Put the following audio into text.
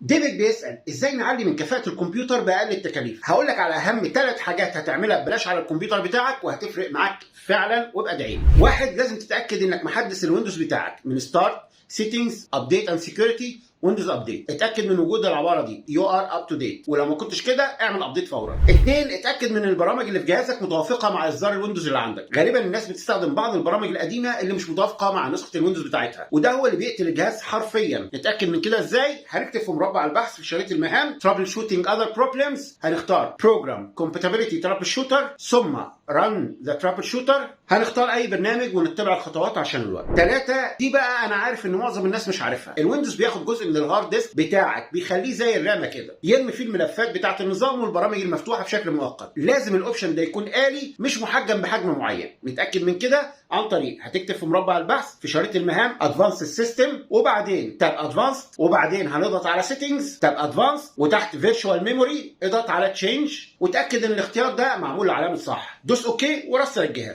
ديفيد بيسأل ازاي نعلي من كفاءة الكمبيوتر بأقل التكاليف. هقول لك على اهم 3 حاجات هتعملها ببلاش على الكمبيوتر بتاعك وهتفرق معاك فعلا، وابقى ادعي لي. واحد، لازم تتأكد انك محدث ال Windows بتاعك من start، settings، update and security، Windows update. اتاكد من وجود العبارة دي you are up to date، ولو ما كنتش كده اعمل update فورا. اثنين، اتاكد من البرامج اللي في جهازك متوافقة مع اصدار ال Windows اللي عندك. غالبا الناس بتستخدم بعض البرامج القديمة اللي مش متوافقة مع نسخه ال Windows بتاعتها، وده هو اللي بيقتل الجهاز حرفيا. نتاكد من كده ازاي؟ هنكتب في مربع البحث في شريط المهام troubleshooting other problems، هنختار program compatibility troubleshooter، ثم run the troubleshooter. هنختار اي برنامج ونتبع الخطوات عشان الوقت. ثلاثة، دي بقى انا عارف ان معظم الناس مش عارفها. ال Windows بياخد جزء من ال hard disk بتاعك، بيخليه زي الرامه كده، يرمي فيه الملفات بتاعه النظام والبرامج المفتوحة بشكل مؤقت. لازم ال option ده يكون آلي، مش محجم بحجم معين. نتاكد من كده عن طريق هتكتب في مربع البحث في شريط المهام advanced system، وبعدين tab advanced، وبعدين هنضغط على settings، tab advanced، وتحت virtual memory اضغط على change، وتاكد ان الاختيار ده معمول علامة صح. دوس okay ورستر الجهاز.